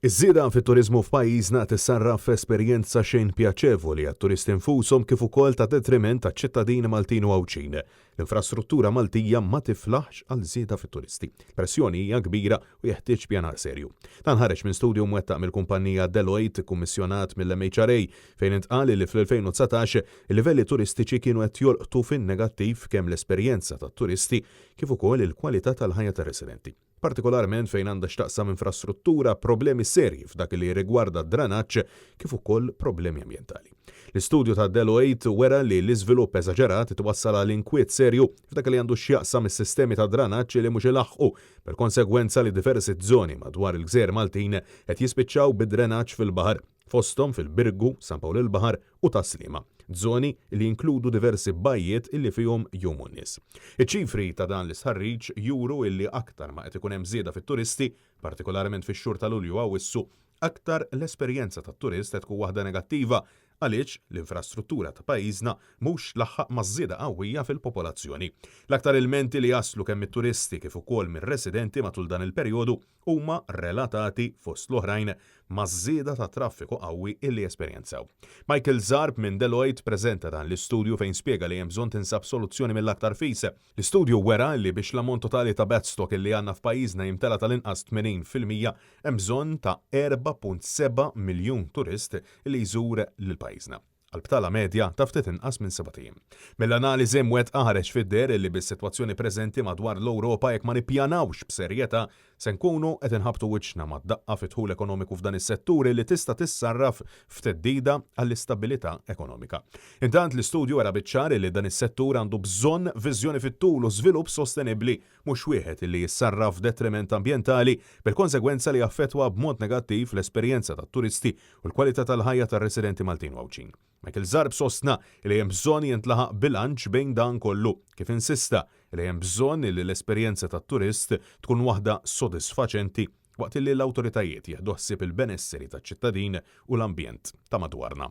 Iż-żieda fit-turiżmu f'pajjiżna tissarraf f'esperjenza xejn pjaċevoli għat-turisti nfushom kif ukoll ta' detriment għaċ-ċittadini Maltin u Għawdxin. L-infrastruttura Maltija ma tiflaħx għal żieda fit-turisti. Il-pressjoni hija kbira u jeħtieġ pjanar serju. Dan ħareġ minn studju mwettaq mill-kumpanija Deloitte ikkummissjonat mill-MHRA fejn intqal li fl-2019 il-livelli turistiċi kienu qed jolqtu fin-negattiv kemm l-esperjenza tat-turisti kif ukoll il-kwalità tal-ħajja tar-residenti. Partikolarment fejn għandha x'taqsam infrastruttura, problemi serji f'dak li jirrigwarda d-dranaġġ kif ukoll problemi ambjentali. L-istudju ta' Deloitte wera li l-iżvilupp eżaġerat twassal għal inkwiet serju f'dak li għandu x'jaqsam is-sistemi ta' dranaġġ li mhux ilaħħqu, bil-konsegwenza li diversi żoni madwar il-gżejjer Maltin qed jispiċċaw bi drenaġġ fil-baħar, fosthom fil-Birgu, San Pawl il-Baħar u Tas-Sliema, żoni li jinkludu diversi bajjiet illi fihom jgħumu n-nies. Iċ-ċifri ta' dan l-istħarriġ juru illi aktar ma qed ikun hemm żieda fit-turisti, partikolarment fix-xhur ta' Lulju u Awwissu, aktar l-esperjenza tat-turist qed tkun waħda negattiva għaliex l-infrastruttura ta' pajjiżna mhux tlaħħaq maż-żieda qawwija fil-popolazzjoni. L-aktar ilmenti li jaslu kemm mit-turisti kif ukoll mir-residenti matul dan il-perjodu huma relatati, fost l-oħrajn, maż-żieda ta' traffiku qawwi illi esperjenzaw. Michael Zarb minn Deloitte preżenta dan l-istudju fejn spjega li hemm bżonn tinsab soluzzjoni mill-aktar fis. L-istudju wera li biex l-ammont totali ta' bedstock illi għandna f'pajjiżna jimtela tal-inqas 80%, hemm bżonn ta' 4.7 miljun turist illi jżur lil pajjiżna. għal btala medja ta' ftit inqas minn sebat ijiem. Mill-analiżi mwettqa ħareġ fid-deher li bis-sitwazzjoni preżenti madwar l-Ewropa jekk ma nippjanawx b'serjetà se nkunu qed inħabbtu wiċċna ma' daqqa fid-dħul ekonomiku f'dan is-settur li tista' tissarraf f'theddida għall-istabbilità ekonomika. Intant l-istudju wera biċ-ċar li dan is-settur għandu bżonn viżjoni fit-tul u żvilupp sostenibbli mhux wieħed li jissarraf f'detriment ambjentali bil-konsegwenza li jaffettwa b'mod negattiv l-esperjenza tat-turisti u l-kwalità tal-ħajja tar-residenti Maltin u Għawdxin. Michael Zarb sostna li hemm bżonn jintlaħaq bilanċ bejn dan kollu, kif insista li hemm bżonn li l-esperjenza tat-turist tkun waħda sodisfaċenti waqt li l-awtoritajiet jieħdu ħsieb il-benesseri taċ-ċittadin u l-ambjent ta' madwarna.